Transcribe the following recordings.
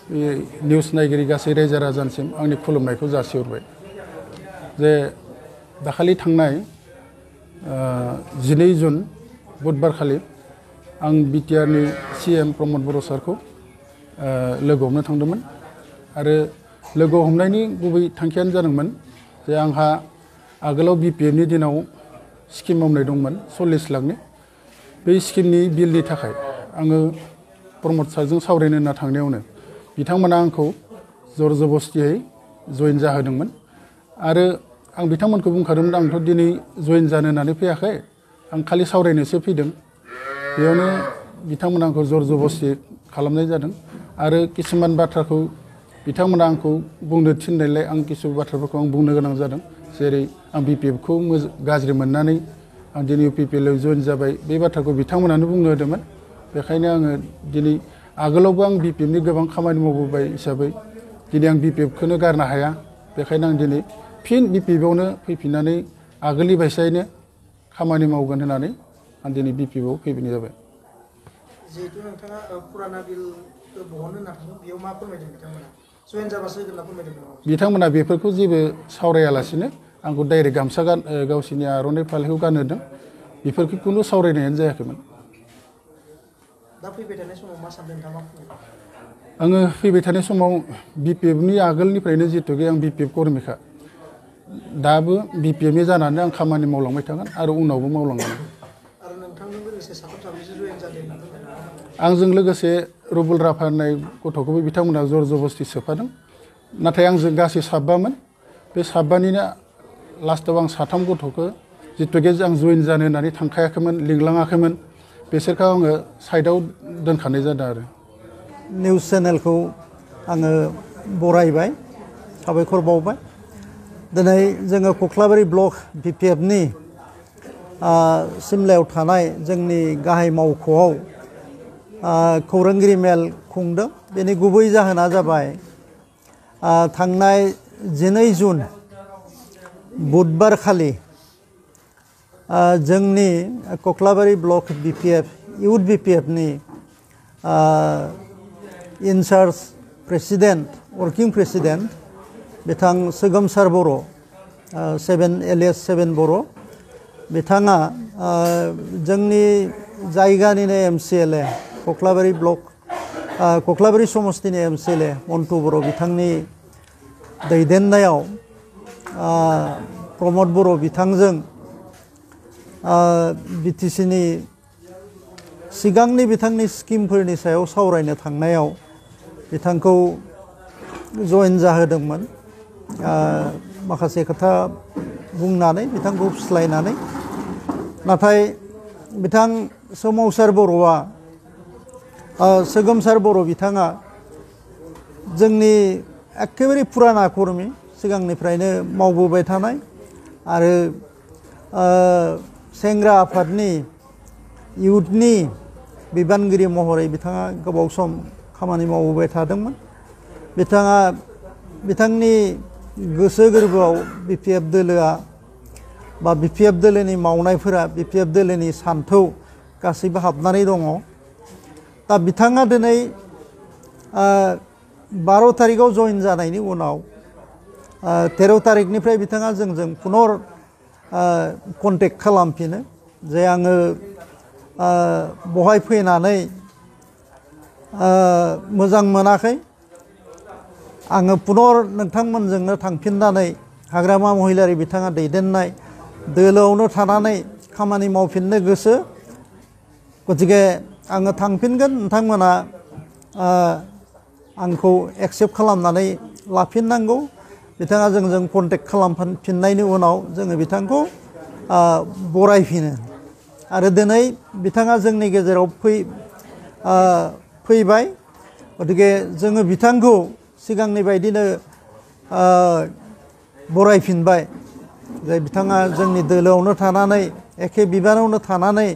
news नायगिरि गासै रायजो राजानिसिम आंनि खुलुमनायखौ जासिहरबाय जे दाखालि थांनाय 12 जुन बुधबार खालि आं बिटिआरनि सिएम प्रमद बर' सारखौ लोगो हमनो थांदोंमोन आरो लोगो हमनायनि गुबै थांखियानो जादोंमोन जे आंहा आगोलाव बिपिएफनि दिनाव स्किम मावनाय दंमोन 40 लाखनि बे स्किमनि बिलनि थाखाय आङो प्रमद सारजों सावरायनो होनना थांनायावनो बिथांमोना आंखौ जर जबस्तियै जइन जाहोदोंमोन आरो आं बिथांमोनखौ बुंखादोंमोन आंथ' दिनै जइन जानो होननानै फैयाखै आं खालि सावरायनोसो फैदों बेयावनो बिथांमोना आंखौ जर जबस्ति खालामनाय जादों आरो किसुमान बाथ्राखौ बिथांमोना आंखौ बुंनो थिननायलाय आं किसु बाथ्राफोरखौ आं बुंनो गोनां जादों जेरै आं बिपिएफखौ गाज्रि मोननानै आं दिनै इउपिपिएलआव जइन जाबाय बे बाथ्राखौ बिथांमोनानो बुंनो होदोंमोन बेखायनो आङो दिनै आगोलावबो आं बिपिएफनि गोबां खामानि मावबोबाय हिसाबै दिनै आं बिपिएफखौनो गारनो हाया बेखायनो आं दिनै फिन बिपिएफआवनो फैफिननानै आगोलनि बायसायैनो खामानि मावगोन होननानै आं दिनै बिपिएफआव फैफिननाय जाबाय जिहेतु नोंथाङा पुराना बिल बहननो होनना थांदों बेयाव मा फोरमायदों बिथांमोना जइन जाबासो होगोन होनना फोरमायदों बिथांमोना बेफोरखौ जेबो सावरायालासिनो आंखौ डाइरेक्ट गामसा गावसिनि आर'नाइ फालिखौ गानहोदों बेफोरखौ खुनु सावरायनायानो जायाखैमोन दा फैबाय थानाय समाव मा सानदों नोंथाङा मा फोरमायदों आङो फैबाय थानाय समाव बिपिएफनि आगोलनिफ्रायनो जिहेतुके आं बिपिएफ कर्मिखा दाबो बिपिएफनि जानानै आं खामानि मावलांबाय थागोन आरो उनावबो मावलांगोन आरो नोंथांजों लोगोसे साथाम साब्रैसो जइन जादों होनना फोरमायदों आंजों लोगोसे रुबुल राफा होननाय गथ'खौबो बिथांमोना जर जबस्ति सोफादों नाथाय आंजों गासै साबामोन बे साबानिनो लास्टआव आं साथाम गथ'खौ जितुके आं जइन जानो होननानै थांखायाखैमोन लिंलाङाखैमोन बिसोरखौ आङो साइडआव दोनखानाय जादों आरो निउस चेनेलखौ आङो बरायबाय साबायखर बावबाय दिनै जोङो कख्लाबारि ब्लक बिपिएफनि सिमलायाव थानाय जोंनि गाहाय मावख'आव खौरांगिरि मेल खुंदों बेनि गुबै जाहोना जाबाय थांनाय 12 जुन बुधबार खालि जोंनि कख्लाबारि ब्लक बिपिएफ इउथ बिपिएफनि इनचार्ज प्रेसिडेन्ट वर्किं प्रेसिडेन्ट बिथां सोगोमसार बर' 7 एलियास 7 बर' बिथाङा जोंनि जायगानिनो एमसिएलए कख्लाबारि ब्लक कख्लाबारि समस्तिनि एमसिएलए मन्टु बर' बिथांनि दैदेननायाव प्रमद बर' बिथांजों बिटिसिनि सिगांनि बिथांनि स्किमफोरनि सायाव सावरायनो थांनायाव बिथांखौ जइन जाहोदोंमोन माखासे खोथा बुंनानै बिथांखौ फुस्लायनानै नाथाय बिथां सोमावसार बर'आ सोगोमसार बर' बिथाङा जोंनि एखेबारे पुराना कर्मि सिगांनिफ्रायनो मावबोबाय थानाय आरो सेंग्रा आफादनि इउथनि बिबानगिरि महरै बिथाङा गोबाव सम खामानि मावबोबाय थादोंमोन बिथाङा बिथांनि गोसो गोरबोआव बिपिएफ दोलोआ बा बिपिएफ दोलोनि मावनायफोरा बिपिएफ दोलोनि सान्थौ गासैबो हाबनानै दङ दा बिथाङा दिनै 12 तारिखआव जइन जानायनि उनाव 13 तारिखनिफ्राय बिथाङा जोंजों पुनर कन्टेक्ट खालामफिनो जे आङो बहाय फैनानै मोजां मोनाखै आङो पुनर नोंथांमोनजोंनो थांफिननानै हाग्रामा महिलारि बिथाङा दैदेननाय दोलोआवनो थानानै खामानि मावफिननो गोसो गतिके आङो थांफिनगोन नोंथांमोना आंखौ एक्सेप्ट खालामनानै लाफिननांगौ बिथाङा जोंजों कन्टेक्ट खालामफिननायनि उनाव जोङो बिथांखौ बरायफिनो आरो दिनै बिथाङा जोंनि गेजेराव फैबाय गतिके जोङो बिथांखौ सिगांनि बायदिनो बरायफिनबाय जे बिथाङा जोंनि दोलोआवनो थानानै एखे बिबानावनो थानानै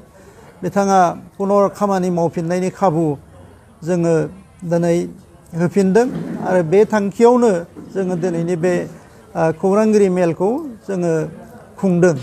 बिथाङा पुनर खामानि मावफिननायनि खाबु जोङो दिनै होफिनदों आरो बे थांखियावनो जोङो दिनैनि बे खौरांगिरि मेलखौ जोङो खुंदों